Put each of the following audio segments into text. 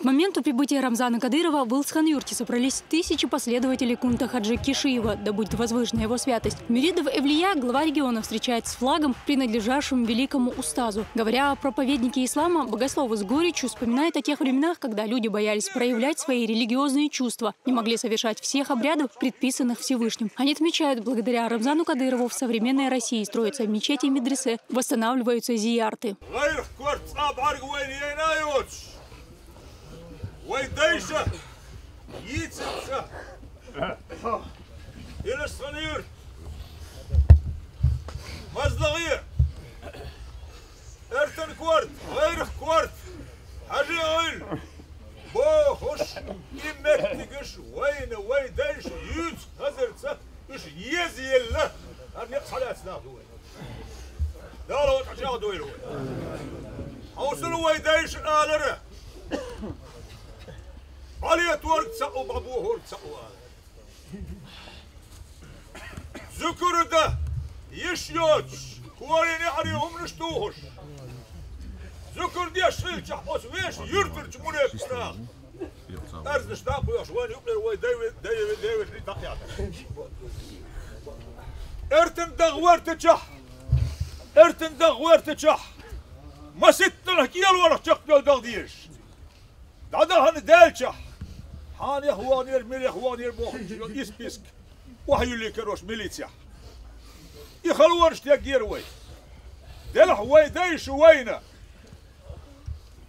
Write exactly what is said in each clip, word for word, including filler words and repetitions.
моменту прибытия Рамзана Кадырова в Ылсхан-Юрте собрались тысячи последователей культа Хаджи Кишиева, да будет возвышена его святость. Мюридов Эвлия глава региона встречает с флагом, принадлежавшим великому устазу. Говоря о проповеднике ислама, богослов с горечью вспоминает о тех временах, когда люди боялись проявлять свои религиозные чувства, не могли совершать всех обрядов, предписанных Всевышним. Они отмечают, благодаря Рамзану Кадырову в современной России строятся мечети и медресе, восстанавливаются зиярты. Гъайрх корта цӀа бӀаргавайна яйна йоцуш, вай дайша йийцинчу Илсхан-Юрт, Мазлагъе, Эртан корта, гъайрх корта, Хьажи гӀуьллу бохуш, и меттигаш вайна вай дайша юьйцу хазарца, уьш езаелла, хӀара некъ схьалаьцна нах ду вай. Дала вай чӀогӀа дойла вай. Хьовсал вай дайша алара: «Бала торг ца у, бала бохург ца у», — ала. Зуькар дан йиш йоцуш, корийн неӀаре хӀуманаш тухуш, зуькар деш хилчахь, оцу вешан юьртарчу мунепикъ наха арзанаш дӀа а кхоьхьуш, вайна юкъера вай дайве-, дайве-, дайве-, дӀакхетта. Эртан дагӀа вартачохь, эртан дагӀа вартачохь, маситтанах кӀелонах чекхдевлла дагӀа дезаш. ДӀадахана даьлчахь, хьанех ваханера, милех ваханера бохуш йо и список, охьаюьллий карош милицехь. И халонаш деггера вай. Делахь вай дайша вайна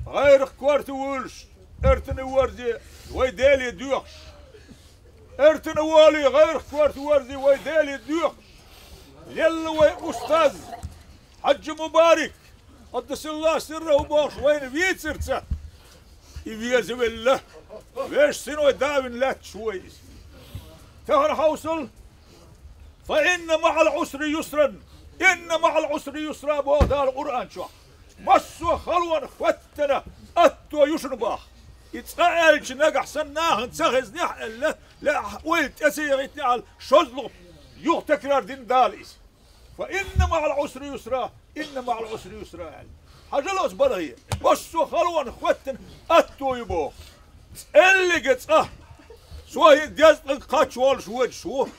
гӀайрах корта вуьйлуш, эртана ворзе вай Деле доьхуш. Эртана волий, гӀайрах корта ворзе вай Деле доьхуш. Лелла вай устаз Хьаджи Мубарик, къаддасаллаху сирраху бохуш, вайна вийцарца, и везавелла, вешан синой давина лаьтташ ву вай иза. Тахана хьовсал: «Фа инна маӀал Ӏусри юсран, инна маӀал Ӏусри юсра», — боху Дала Къуръан чохь. Массо а халонах хӀоьттина атто ю шуна боху. И цкъа аьлча, нагахь санна нахана ца хезнехь аьлла, лаьа ойла тӀе ца яхийтина аьлла, шозлагӀа юха такрар дина Дала иза. «Фа инна маӀал Ӏусри юсра, инна маӀал Ӏусри юсра», — аьлла. Хьажал оцу балхе, массо а халонах хӀоьттина атто ю боху. ЦӀеллига цкъа, со хӀинца дезткъанга кхаччалц волуш воьдуш ву,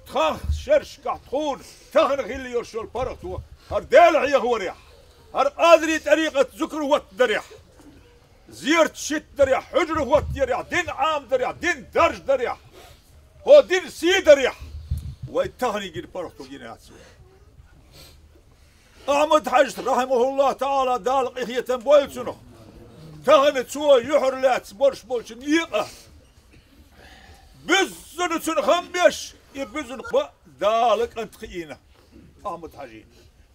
тхан шерашкахь тхуна тахана хилла йолуш йолу паргӀато хӀара Дела хьехаварехь, хӀара къадарийн тӀарикъат зуькар хӀоттадарехь, зерат шийтта дарехь, хьуьжар хӀоттаярехь, дин Ӏамадарехь, дин даржадарехь, хӀо дин сий дарехь, вай тахана гина паргӀато гина яц вай. Ахьмад-Хьаьжас, рахьимахуллаху таӀала, Дала къинхетам бойла цунах, тахана цо юьхьарлаьцна болуш болчу некъа буьззина цунна хам беш, и буьззина бан Дала кӀант кхиийна Ахьмад-Хьаьжина.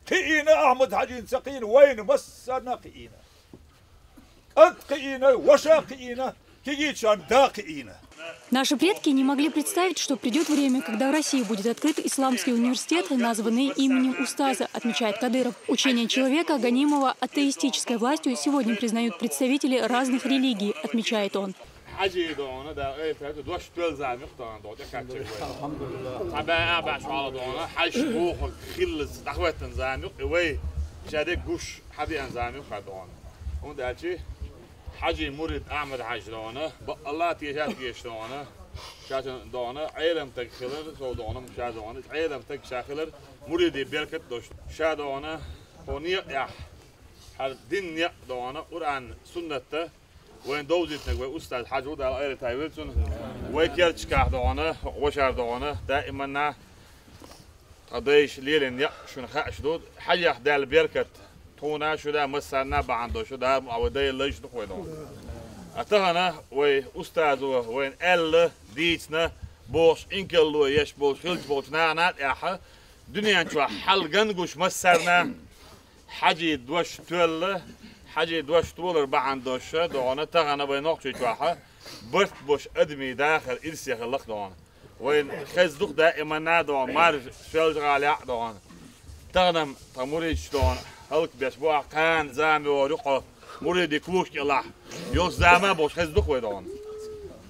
Кхиийна Ахьмад-Хьаьжина, ца кхиийна, вайна массарна а кхиийна. КӀант кхиийна, ваша кхиийна, кегийчарна да кхиийна. Наши предки не могли представить, что придёт время, когда в России будет открыт исламский университет, названный именем устаза, отмечает Кадыров. Учение человека, гонимого атеистической властью, сегодня признают представители разных религий, отмечает он. Хьаьжи дона, да, эй, тхаьта дош тоьлла зама юкъа дона, дона, тӀекхаччалц вай. Цхьа бӀе а бӀе шо хьала дона, хьаьжа бохург хиллалц дӀахӀоьттина зама юкъа, и вай ша дерг гуш хьадеана зама юкъа дона. ХӀунда аьлча Хьаьжин мурид Ахьмад-Хьаьжа дона, бакъалла а теша а теша дона, ша цуьнан дона, Ӏелам стаг хилар, сов дона, ша дона, Ӏелам стаг ша хилар, муридийн беркат а долуш, ша дона, хӀо некъ яхь, хӀара дин некъ дона, Къуръан, суннатта, вайна довзийтинарг вай устаз Хьаьжа ву, Дала къайле тайвира цунна. Вай керчахь дона, хӀокху вашар дона, даиманна тхан дайша лелийна некъ шуна хууш ду, хьаьжех даьлла беркат тхуна а, шуна а, массарна а бахьана долуш ду, Дала ма вай дайла лайш ду-кх вай дона. Ткъа тахана вай устазо вайна аьлла, дийцина, бохуш инкарло еш болуш хилча болчу нахана а тӀехь, дуьнен чохь хьал ган гуш массарна а, Хьаьжин дош тоьлла, Хьаьжин дош толар бахьана долуш дона, тахана вайн Нохчийчохь барт беш адамийн дахар ирсе хилла-кх дона. Вайна хезна ду-кх даиманна а дона, маржа Соьлжа-ГӀалахь а дона. Тахана-м тхан мурдаш дона хӀаллакбеш бу, ахь кхана зама йогӀур ю-кх хӀо, мурдийн клубаш кӀелахь йолуш зама а болуш хезна ду-кх вай дона.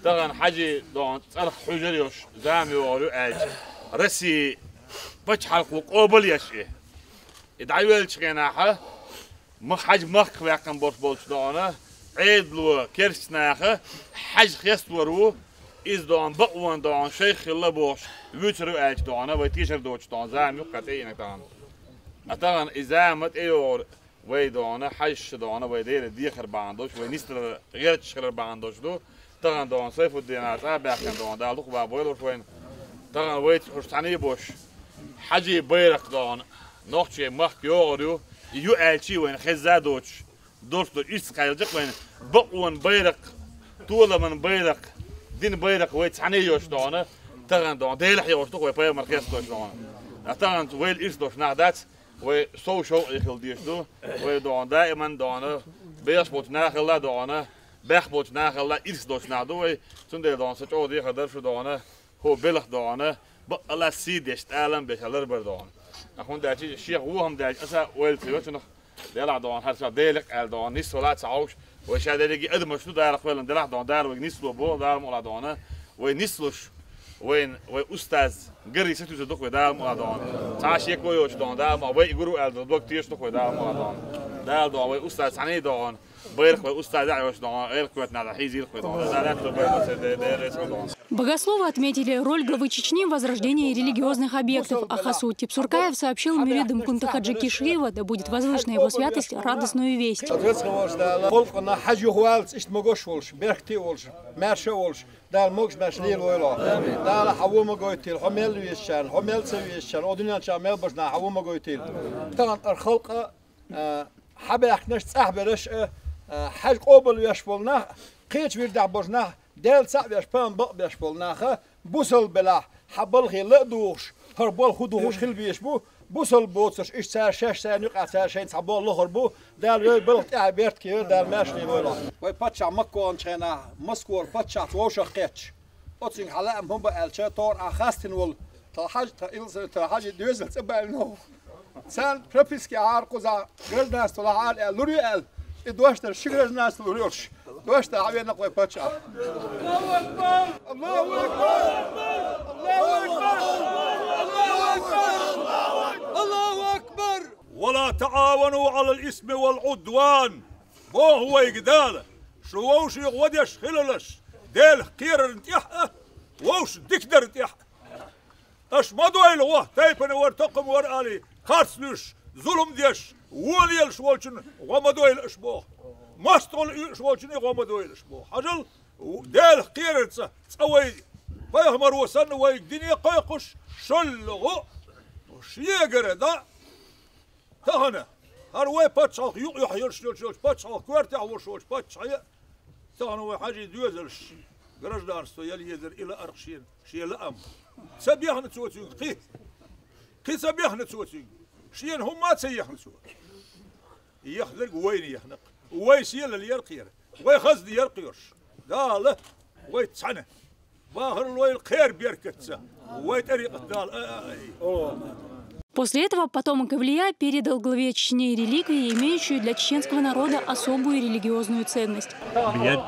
Тахана Хьаьжин дона цӀарах хьуьжар йолуш зама йогӀур ю аьлча, Россин пачхьалкхо къобал еш и. И дӀайоьллучу хенахь, ма-, Хьаьжа махках ваьккхина болуш болчу дона, Ӏедало керста наха хьаж хестор ву, иза дона бакъван дона шайх хилла бохуш, вуьйцур ву аьлча дона, вай тешар доцуш дона, зама юккъе тӀеийна тахана. А тахана и зама тӀейогӀур вай дона, хьажаш дона, вай Деле дехар бахьана долуш, вай нислар гӀерташ хилар бахьана долуш ду. Тахана дона Сайфуддина цӀа а баьхкина дона, Дала дукха бан бойла уьш вайна. Тахана вайца хӀуш цхьаьна а бош, хьажий байракх дона, нохчий махка йогӀур ю, и ю аьлчий вайна хезза а доцуш, долуш ду, иштта кхаьлча вайна бакъонан байракх, толаман байракх, дин байракх вай цхьаьна йолуш дона, тахана дона, Делахь йолуш ду вай пайхамар хестош дона. А тахана вайла иштта долуш нах дац, вай сов шовкъе хила дезаш ду, вай дона даиман дона, бехаш болчу нахалла дона, бехк болчу нахалла ирс долуш нах ду вай, цундела дона сан чӀогӀа дехар дара шу дона, хӀу белах дона, баккъала сий деш, тӀалам беш ларбар дона. А хӀунда аьлча шех вон хӀума даьлча аса ойла ца йоцунах, Делахь дона, хӀара ша Делах аьлла дона, нисвала а ца хьовш, вай ша дерриге адамаш ду, Дала кхоьллина делахь дона, Дала вайга нисло бо, Дала мукъалахь дона, вай нислуш, вайн, вай устаз, гарий сатуьйсур ду-кх вай Дала мукъалахь дона. Цхьа а шеко йоцуш дона, Дала мукъалахь, вай и гуру аьлла дог тешаш ду-кх вай Дала мукъалахь дона. Дала дона, вай устаз цхьаьна а дона, байракх вай устаз а йоцуш дона, гӀелах коьртана хьийзийла-кх вай дона. Дала аьтту байракх ца де, де, де, ца дона. Богословы отметили роль главы Чечни в возрождении религиозных объектов, а Хасу Тепсуркаев сообщил мюридам Кунта-Хаджи Кишиева, да будет возвышена его святость, радостную весть. Халкъана хьажа юхаваллалц иштта могаш волуш, беркате волуш, маьрша волуш, Дала могаш-маьрша лелавойла. Дала хьан вон ма гойтийла, хьо мел везачарна, хьо мел ца везачарна, о дуьнен чохь мел башна хьан вон ма гойтийла. Тахана ара халкъа а, хьабаьхкинарш, цӀахь бераш а, а, хьаьж къобалвеш болу нах, кхечу вирдахь болчу нах, Дела цхьаъ веш, пан бакъ беш болу наха, бусалба белахь, хьан балхе ла а дугӀуш, хӀара болх хӀу дугӀуш хила безаш бу, бусалба боцурш, иштта цара шаьш царна юкъахь цара шайна цхьа болх лохур бу, Дала вевр балха тӀаьхье беркате йойла, Дала маьрша лелойла. Вай паччахь Макка ваханчу хенахь, Москвара паччахьца вовшах кхетча, оцуьнга хьан лаам хӀун бан аьлча, тохара ахь хастина волу, тхан хьажа, тхан илсара, тхан хьажа доьзал цӀа баьлла нах. Царна прописка яхьара кхузахь гражданство лахьара аьлла, лур ю аьлла, и дош дар ши гражданство лур йолуш. Дош дан хьан венакъ вай паччахь. Аллаху акбар! Аллаху акбар! Аллаху акбар! Аллаху акбар! Аллаху акбар! Ва ла таӀавану Ӏалал исми вал Ӏудван! Боху вайга Дала, шу вовшийн гӀо деш хилалаш, Делах кхерарна тӀехь а, вовшашна дика дарна тӀехь а. Аша ма дойла гӀо, тайпана вара, токхам вара алий, харц луьйш, зулам деш, вон лелаш волчун гӀо ма дойла аша боху. МостагӀалла оьшуш волчун гӀо ма дойла аша боху. Хьажал, Делах кхерарца цкъа вай пайхамаро санна вайга дине кхойкхуш, шоллагӀа шегара дӀа. Тахана, хӀара вай пачхьалкх юкъа юьхьа йолуш йолчу пачхьалкх коьртехь волуш волчу паччахье, тахана вай хьажий доьзалш гражданство яла езара и лаарх шена, шен лаам. Ца бехна цо цуьнга кхин. Кхин ца бехна цо цуьнга. Шена хӀумма а ца ехна цо. Ехнарг вайна ехна-кх. Вай сийлалла яра кхера. Вай хазна яра кхоьруш. Дала вай цхьаьна. Бахар лойла кхеран беркатца. Вай тӀарикъат Дала а, а, а, и. После этого потомок Эвлия передал главе Чечни реликвии, имеющую для чеченского народа особую религиозную ценность. بيد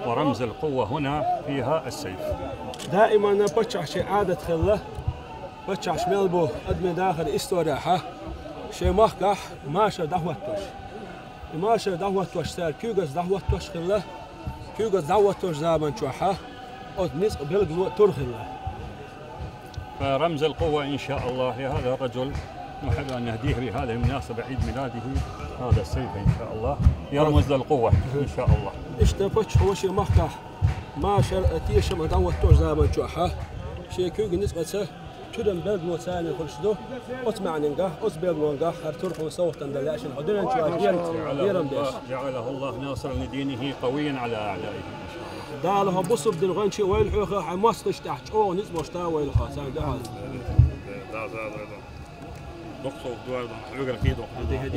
ورمز القوة هنا فيها السيف. Даиман паччахьчийн Ӏадат хилла, паччахьаш мел бу адамийн дахаран историяхьа, шайн махкахь машар дӀахӀоттош. И машар дӀахӀоттош цара куьйгаца дӀахӀоттош хилла, куьйгаца дӀахӀоттош заман чохьа оцу ницкъан билгало тур хилла. فرمز القوة إن شاء الله لهذا الرجل نحب أن نهديه بهذه المناسبة عيد ميلاده هذا السيف إن شاء الله يرمز للقوة إن شاء الله. Иштта паччахьо шен махкахь машар а тешам а дӀахӀоттош заман чохьа шен куьйган ницкъаца Чуьран билгало царна хуьлуш ду, оцу маьӀненгахь, оцу билгалонгахь хӀара турхун совгӀатана дан лаьа шуна хьо дуьнен чохь лерам, лерам беш. جعله الله ناصرا لدينه قويا على أعدائه إن شاء الله. Дала хьо бусалба динан гӀан чу а вайла хьоьха, хьайн мостагӀчу тӀехь чӀогӀа ницкъ болуш та а вайла хьо, царна дуьхьал.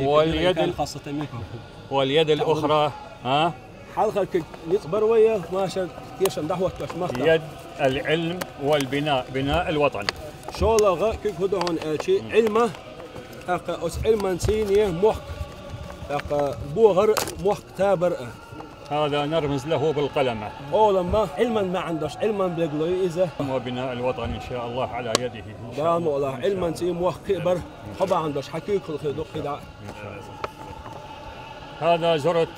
واليد، واليد الأخرى، ها؟ Хьалхара куьг ницкъ бара вай, машар тешам дӀахӀоттош махкахь. يد العلم والبناء، بناء الوطن. ШолгӀа куьг хӀун ду хьуна аьлчи, Ӏилма, тӀаккха оцу Ӏилманций мохк, тӀаккха богӀар а, мохк табар а. هذا نرمز له بالقلم. Къолам ма Ӏилман маьӀна долуш, Ӏилман билгало ю иза. وبناء الوطن إن شاء الله على يده إن شاء الله. Дала мукъ лахь, Ӏилманций мохк кхиабар, хьо бахьана долуш, хьан куьйга хуьлу хи ду кхидӀа. هذا زرت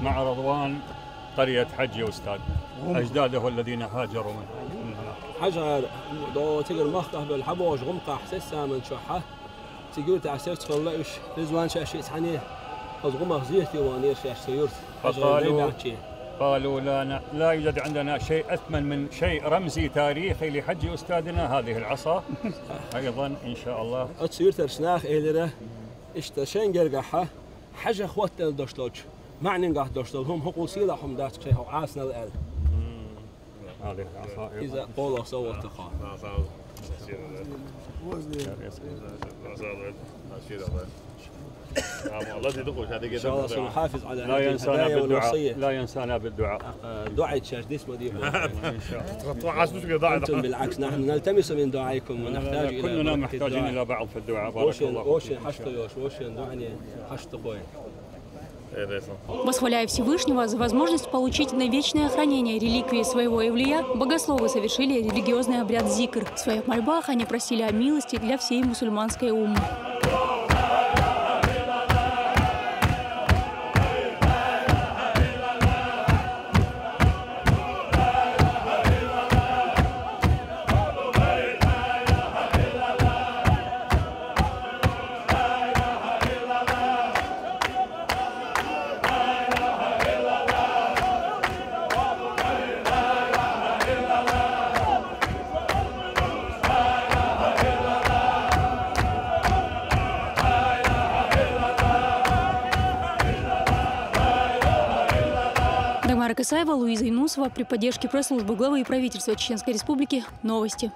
مع رضوان قرية حجي أستاذ، أجداده الذين هاجروا من هناك. Хьажар, до цигара махкахь бел хьабогӀуш гӀум кхахь сесаман чохьа. Цигара тӀехь серцхалла уьш, Ризван шаьш шиъ цхьаьна, аз гӀумах зерте ванера шаьш ца юрт. Хьажар فقالوا، дай баьхчи. قالوا: لا ن-، لا يوجد عندنا شيء أثمن من شيء رمزي تاريخي لحجي أستاذنا، هذه العصا. أيضًا إن شاء الله. Оцу юьртарчу наха элира, иштта шайн гергахьа, хьажа хӀоттаделла дош долчу маьӀнингахь дош долу хӀума, хӀокхул сийлахь хӀума дац шайн хӀокху Ӏасанал аьлла. Иза кхолах со вотта кхо. إن شاء الله، سبحان حافظ على لا هذه ينسانا الهدايا بالدعاء، والوصية. لا ينسانا بالدعاء. آه، دعاء شاش ديس مدير. إن شاء الله. أنتم بالعكس، نحن نلتمس من دعائكم ونحتاج إلى كلنا بركة محتاجين الدعاء. إلى بعض في الدعاء. بارك الله فيكم. وشين حشت يوش، وشين دعني حشت خوي. Восхваляя Всевышнего за возможность получить на вечное хранение реликвии своего эвлия, богословы совершили религиозный обряд зикр. В своих мольбах они просили о милости для всей мусульманской уммы. Дагмара Касаева, Луиза Юнусова при поддержке пресс-службы главы и правительства Чеченской Республики. Новости.